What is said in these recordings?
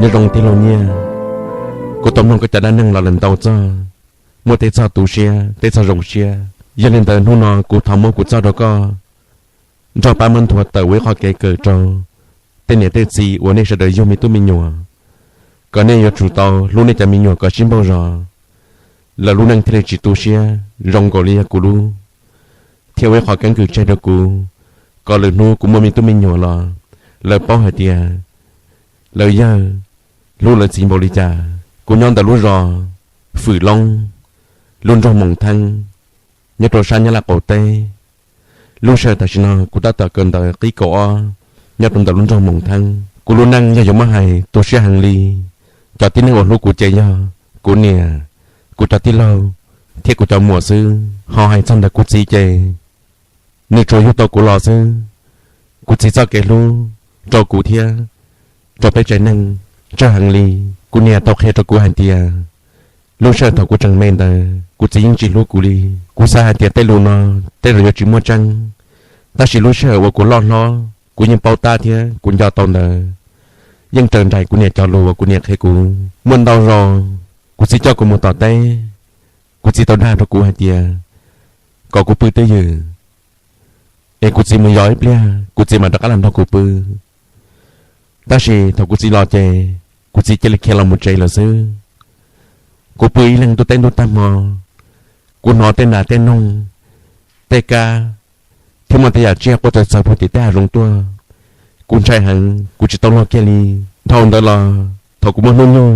Nyob zoo tij laug Nyiaj, kuv tau mloog koj cov dab neeg los lawm ntau txog, muaj tej txog tu siab, tej txog zoo siab. Yog li ntawd hnub no kuv thov muab kuv txoj rau koj, nrog pab muab nthuav tawm ua ib qho kev kawm rau tej niam tej txiv uas nej sawv daws yug me tub me nyuam, kom nej yuav tsum tau hlub nej cov me nyuam kom sib npaug zos, lawv lub neej thiaj li tsis tu siab zoo nkaus li yog kuv lub, thiab ua ib qho keeb kwm tseg rau kuv, kom lwm hnub kuv muaj me tub me nyuam los lawv paub hais tias lawv yawg hlub lawv txiv npaum li cas. Kuv nyob ntawm lub zos Fwm Loob, lub nroog Moos Theeb, nyob rau sab Nyab Laj qaum teb. Lub sij hawm tam sim no kuv tab tom kawm ntawv qib kaum ob nyob rau ntawm lub nroog Moos Theeb. Kuv lub neej yog yuav muab hais tu siab heev li. Cov tib neeg uas hlub kuv ces yog kuv niam, kuv cov tij laug, thiab kuv cov muam xwb. Ho hais txog ntawm kuv txiv ces nws tsuas yug tau kuv los xwb. Kuv txiv txoj kev hlub rau kuv thiab rau peb tsev neeg tsawg heev li. Kuv niam tau qhia rau kuv hais tias lub sij hawm thaum kuv tseem me ntawd kuv txiv yeej tsis hlub kuv li. Kuv xav hais tias tej lus no tej zaum yuav tsis muaj tseeb, tab sis lub sij hawm uas kuv loj hlob kuv yeej paub tab thiab kuv nco tau ntawd yeej raws nraim kuv niam cov lus uas kuv niam qhia kuv. Muaj ntau zaus kuv txiv coj kuv mus tom teb, kuv txiv tau dag rau kuv hais tias kom kuv pw twj ywm, es kuv txiv mus yos ib pliag kuv txiv mam rov qab los nrog kuv pw. Tab sis thaum kuv txiv los ces kuv txiv cia li khiav los mus tsev lawm xwb. Kuv pw ib leeg ntuj teb ntuj tag hmo, kuv hnov tej nas tej noog, tej kab, thiab muaj tej yam tsiaj quaj txawv txawv puag tim tej hav zoov tuaj. Kuv ntshai heev, kuv tsis tau luag kiag li. Dhau ntawd los thaum kuv muaj hnub nyoog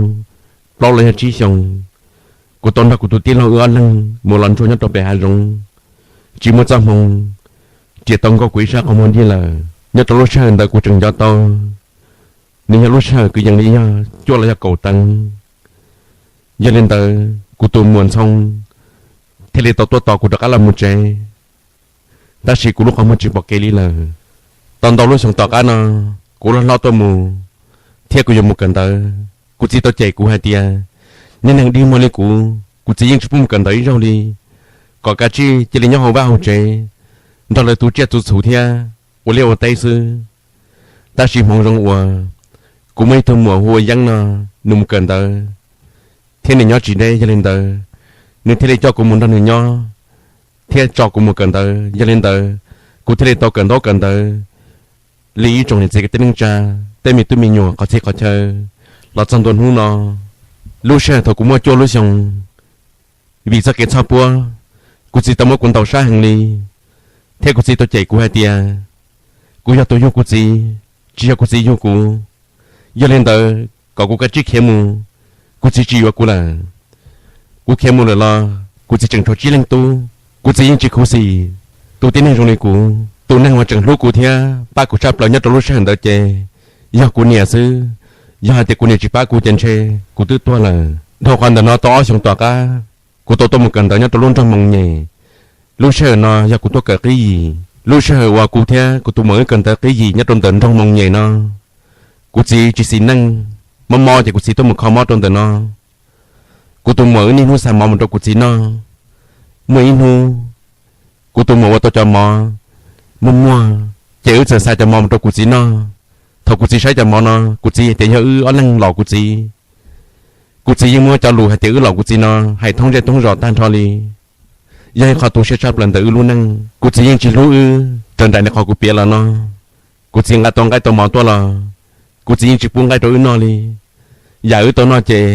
plaub los yog tsib xyoos, kuv tau nrog kuv tus tij laug wb ob leeg mus los ntsuag nyob rau pem hav zoov, tsis muaj txoj hmoo, riam tau nkaug kuv ib sab qhov muag diaj lawm. Nyob rau lub sij hawm ntawd kuv tseem nco tau nws yog lub sij hawm kwv yees li yog cuaj los yog kaum teev. Yog li ntawd kuv tus muam Ntxhoo thiaj li tau tuaj tos kuv rov qab los mus tsev, tab sis kuv lub qhov muag tsis pom kev li lawm. Tau ntau lub xyoo tom qab no kuv loj hlob tuaj mus, thiab kuv yuav mus kawm ntawv. Kuv txiv tau cem kuv hais tias, niag neeg dig muag li kuv, kuv txiv yeej tsis pub mus kawm ntawv ib zaug li, kom kav tsij cia li nyob hauv vaj hauv tsev nrog lawv tu tsiaj tu txhu thiab ua liaj ua teb xwb. Tab sis hmoov zoo uas kuv muaj ib tug muam hu ua Yeeb no, nws mus kawm ntawv thiab nws nyob tsis deb, yog li ntawd nws thiaj li coj kuv mus nrog nws nyob thiab tso kuv mus kawm ntawv. Yog li ntawd kuv thiaj li tau kawm ntaub kawm ntawv li ib tsoom niam txiv kwv tij neej tsa, tej me tub me nyuam qhov txhia qhov chaw los txog ntua hnub no. Lub sij hawm thaum kuv muaj cuaj lub xyoo, vim txoj kev txhoj puab, kuv txiv tau muab kuv ntaus sab heev li, thiab kuv txiv tau cem kuv hais tias kuv yog tus yug kuv txiv, tsis yog kuv txiv yug kuv. Yog li ntawd kom kuv kav tsij khiav mus, kuv txiv tsis yuav kuv lawm. Kuv khiav mus lawm los kuv txiv tseem tshuav tsib leeg tub, kuv txiv yeej tsis khuv xim tus tib neeg zoo li kuv. Tus neeg uas tseem hlub kuv thiab pab kuv tshaj plaws nyob rau lub sij hawm ntawd ces yog kuv niam xwb. Yog hais tias kuv niam tsis pab kuv ces ntshe kuv twb tuag lawm. Dhau qhov ntawm no tau ob xyoos tom qab, kuv tau tuaj mus kawm ntawv nyob rau lub nroog Moos Nyem. Lub sij hawm no yog kuv tuaj kawm qib yim, lub sij hawm uas kuv thiab kuv tus muam wb kawm ntawv qib yim nyob rau ntawm nroog Moos Nyem no, kuv txiv tsis xis neej, mob mob ces kuv txiv tuaj mus kho mob rau ntawm no. Kuv tus muam wb niaj hnub xa mov mus rau kuv txiv noj. Muaj ib hnub kuv tus muam ua tau cov mov muag muag, ces wb txawm xa cov mov mus rau kuv txiv noj. Thaum kuv txiv saib cov mov no, kuv txiv hais tias yog wb ob leeg lom kuv txiv. Kuv txiv yeej muab cov lus hais tias wb lom kuv txiv no hais thoob zej thoob zos tag nrho li. Yog ib qho tu siab tshaj plaws ntawm wb lub neej. Kuv txiv yeej tsis hlub wb raws nraim li qhov kuv piav los no. Kuv txiv nqa tau nqaij tau mov tuaj los kuv txiv yeej tsis pub nqaij rau wb noj li. Yam wb tau noj ces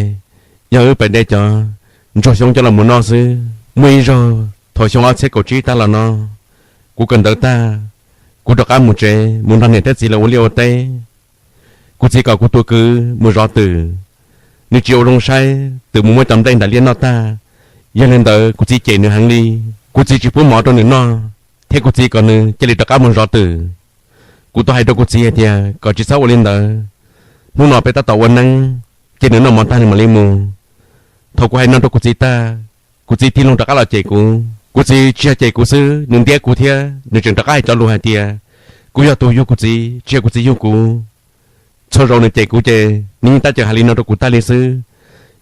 yog wb pais de cov ntsuag xyoob coj los mus noj xwb. Muaj ib zaug thaum xyoo ob txhiab kaum tsib tag los no, kuv kawm ntawv tag, kuv rov qab mus tsev mus nrog niam thiab txiv lawv ua liaj ua teb. Kuv txiv kom kuv tus kwv mus zov twm, nws tsis ua zoo saib twm mus muab cov nplej nram liaj noj tag. Yog li ntawd kuv txiv cem nws heev li, kuv txiv tsis pub mov rau nws noj, thiab kuv txiv kom nws cia li rov qab mus zov twm. Kuv tau hais rau kuv txiv hais tias kom tsis txhob ua li ntawd, hnub no peb tab tom ua neeb, cia nws noj mov tag nws mam li mus. Thaum kuv hais no rau kuv txiv tag, kuv txiv tig loo rov qab los cem kuv. Kuv txiv tsis yog cem kuv xwb, nws ntiab kuv thiab nws tseem rov qab hais cov lus hais tias kuv yog tus yug kuv txiv, tsis yog kuv txiv yug kuv. Txhua zaus nws cem kuv ces nws yeej tab cem hais li no rau kuv tag li xwb.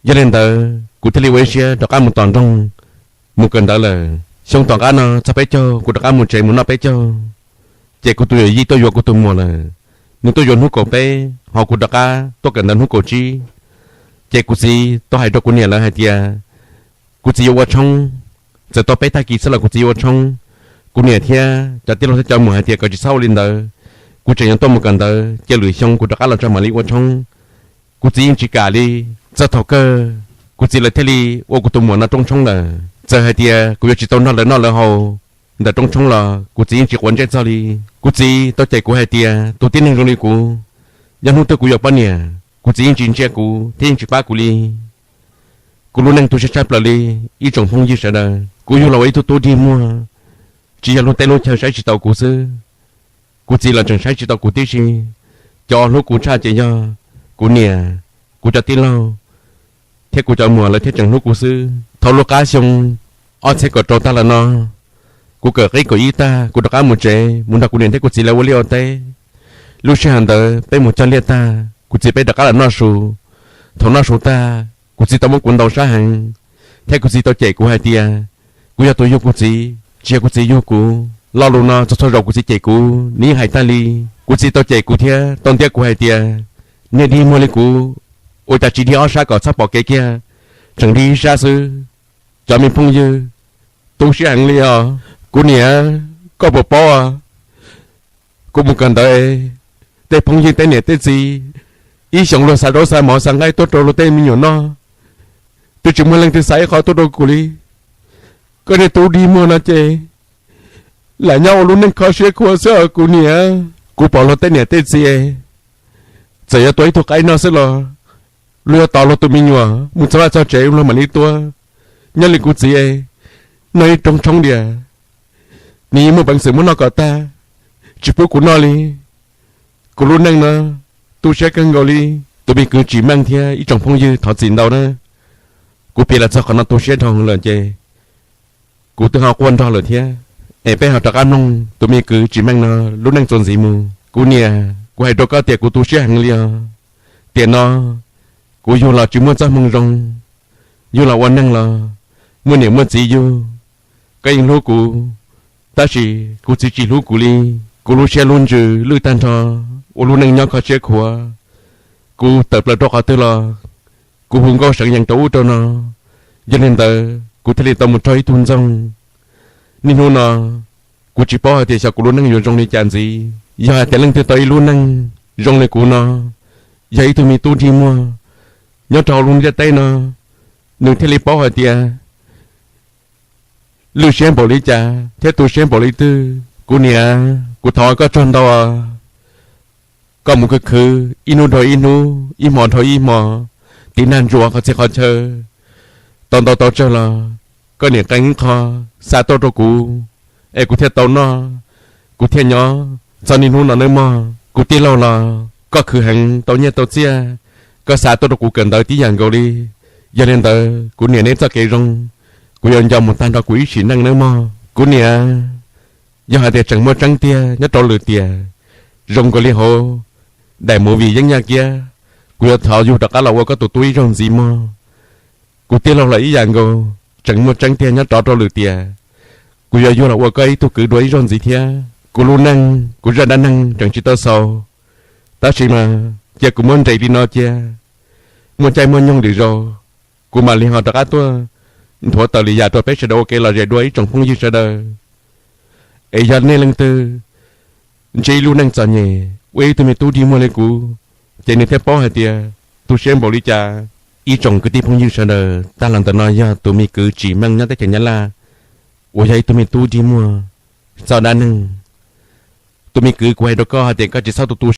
Yog li ntawd kuv thiaj li ua ib siab rov qab mus tom nroog mus kawm ntawv lawm. Xyoo tom qab no txog peb caug kuv rov qab mus tsev mus noj peb caug, ces kuv tus yawm yij tuaj yuav kuv tus muam lawm. nws tuaj yuav hnub kaum peb, ho kuv rov qab tuaj kawm ntawv hnub kaum tsib. Ces kuv txiv tau hais rau kuv niam lawv hais tias kuv txiv yuav ua tshoob, txawm tau peb tag kis xwb los kuv txiv yuav ua tshoob. Kuv niam thiab cov tij laug thiab cov muam hais tias kom tsis txhob ua li ntawd, kuv tseem yuav tuaj mus kawm ntawv, cia lwm xyoo kuv rov qab los tso mam li ua tshoob. Kuv txiv yeej tsis kam li. Txog thaum kawg, kuv txiv lawv thiaj li ua kuv tus muam no rooj tshoob lawm. Txawm hais tias kuv yuav tsis tau nrog lawv noj lawv haus ntawm rooj tshoob los kuv txiv yeej tsis quav ntsej txog li. Kuv txiv tau cem kuv hais tias tus tib neeg zoo li kuv, yog hnub twg kuv yuav poj niam, kuv txiv yeej tsis ntsia kuv thiab yeej tsis pab kuv li. Kuv lub neej tu siab tshaj plaws li, ib tsoom phooj ywg sawv daws. Kuv yug los ua ib tug tub dig muag, tsis yog luag tej lub chaw saib tsis taus kuv xwb, kuv txiv los tseem saib tsis taus kuv tib si. Cov hlub kuv tshaj ces yog kuv niam, kuv cov tij laug thiab kuv cov muam lawv thiaj tseem hlub kuv xwb. Thaum lub qab xyoo ob txhiab kaum rau tag los no, kuv kawm qib kaum ib tag, kuv rov qab mus tsev mus nrog kuv niam thiab kuv txiv lawv ua liaj ua teb. Lub sij hawm ntawd peb mus cog liaj tag, kuv txiv peb rov qab los noj su. Thaum noj su tag, kuv txiv tau muab kuv ntaus sab heev, thiab kuv txiv tau cem kuv hais tias kuv yog tus yug kuv txiv, tsis yog kuv txiv yug kuv. Lo lus no txhua txhua zaus kuv txiv cem kuv, nws yeej hais tag li. Kuv txiv tau cem kuv thiab tau ntiab kuv hais tias, niag dig muag li kuv, ua cas tsis dig ob sab kom txhob pom kev kiag, tseem dig ib sab xwb. Cov me phooj ywg, tu siab heev li os. Kuv niam, koj puas paub, kuv mus kawm ntawv, tej phooj ywg tej niam tej txiv, ib xyoos luag xa zaub xa mov xa nqaij tuaj rau luag tej me nyuam noj, twb tsis muaj leej twg xa ib qho tuaj rau kuv li. Koj niag tub dig muag no ces lam nyob ua lub neej kho siab khuav xwb os kuv niam. Kuv pom luag tej niam tej txiv, txawm yuav tua ib tug qaib noj xwb los luag yuav tos luag tus me nyuam mus txog vaj txog tsev luag mam li tua. Nyob li kuv txiv, noj ib rooj tshoob diam, nws yeej muaj peev xwm muab noj kom tag, tsis pub kuv noj li. Kuv lub neej no tu siab kawg nkaus li. Tus me kwv Tsim Meej thiab ib tsoom phooj ywg thov txim ntau na, kuv piav los txog qhov no tu siab dhau lawm ces kuv twb ho quaj nrog lawm thiab. Es peb ho rov qab mloog tus me kwv Tsim Meej no lub neej txuas ntxiv mus. Kuv niam, kuv hais rau koj tias kuv tu siab heev li os. Tiam no kuv yug los tsis muaj txoj hmoo zoo, yug los ua neeg los muaj niam muaj txiv yug. Koj yeej hlub kuv, tab sis kuv txiv tsis hlub kuv li. Kuv lub siab lub ntsws lwj tag nrho, ua lub neej nyob kho siab khuav. Kuv tawm plaws rau qhov twg los kuv hu nkauj seev yees rau ub rau no. Yog li ntawd kuv thiaj li tau mus raug ib tug ntxoog. Niaj hnub no kuv tsis paub hais tias xyov kuv lub neej yuav zoo li cas ntxiv. Yog hais tias leej twg tau ib lub neej zoo li kuv no, yog ib tug me tub dig muag nyob rau hauv lub ntiaj teb no, nws thiaj li paub hais tias lwj siab npaum li cas thiab tu siab npaum li twg. Kuv niam, kuv thov koj tsaug ntau. Koj mus khwv khwv ib hnub dhau ib hnub, ib hmo dhau ib hmo, tiv nag ntsuav qhov txhia qhov chaw, tau ntau tau tsawg los koj niam qee ib qho xa tuaj rau kuv, es kuv thiaj tau noj, kuv thiaj nyob txog niaj hnub no nawb mog. Kuv tij laug los koj khwv heev tau nyiaj tau txiaj, koj xa tuaj rau kuv kawm ntawv tib yam nkaus li. Yog li ntawd kuv niam, neb txoj kev zoo, kuv yuav nco mus tag nrho kuv ib sim neej nawb mog. Kuv niam, yog hais tias tseem muaj tseeb tiag nyob rau lwm tiam, zoo nkaus li hauv daim movie Yeeb Yaj Kiab, kuv yuav thov yug rov qab los ua koj tus tub ib zaug ntxiv mog. Kuv tij laug los ib yam nkaus, tseem muaj tseeb tiag nyob rov rau lwm tiam, kuv yuav yug los ua koj ib tug kwv dua ib zaug ntxiv thiab. Kuv lub neej, kuv zaj dab neeg tseem tsis tau xaus, tab sis mas cia kuv muab nres li no cia. Muaj caij muaj nyoog lwm zaus, kuv mam li ho rov qab tuaj nthuav tawm lwm yam rau peb sawv daws ua kev lom zem dua ib tsoom phooj ywg sawv daws. Es yog nej leej twg ntsib ib lub neej txom nyem ua ib tug me tub dig muag li kuv, ces nws thiaj paub hais tias tu siab npaum li cas. Ib tsoom kwv tij phooj ywg sawv daws, tag los ntawm no yog tus me kwv Tsim Meej nyob teb chaws Nyab Laj uas yog ib tug me tub dig muag txoj dab neeg. Tus me kwv, kuv hais rau koj hais tias koj tsis txhob tu tu